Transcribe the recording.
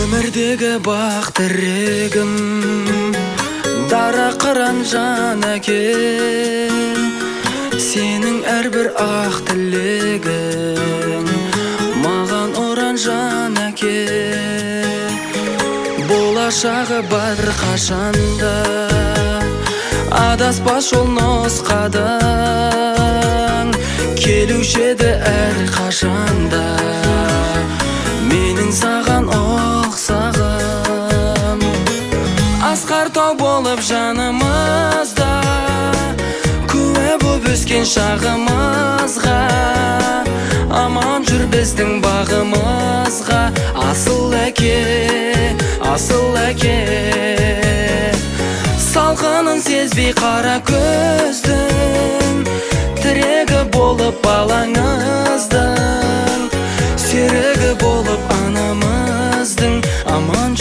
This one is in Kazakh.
Өмірдегі бақ тірегім, дара қыран жан әке, сенің әрбір ақ тілегің маған ұран жан әке. Болашағы бар қашанда, адаспас жол нұсқадың, келуші еді әр қашанда менің саған ұқсағым. Асқар тау болып жанымызда, куә боп өскен шағымызға, аман жүр біздің бағымызға, асыл әке, асыл әке. Салқынын сезбей қара көздің, тірегі болып балаңыздың, серігі болып анамыздың, аман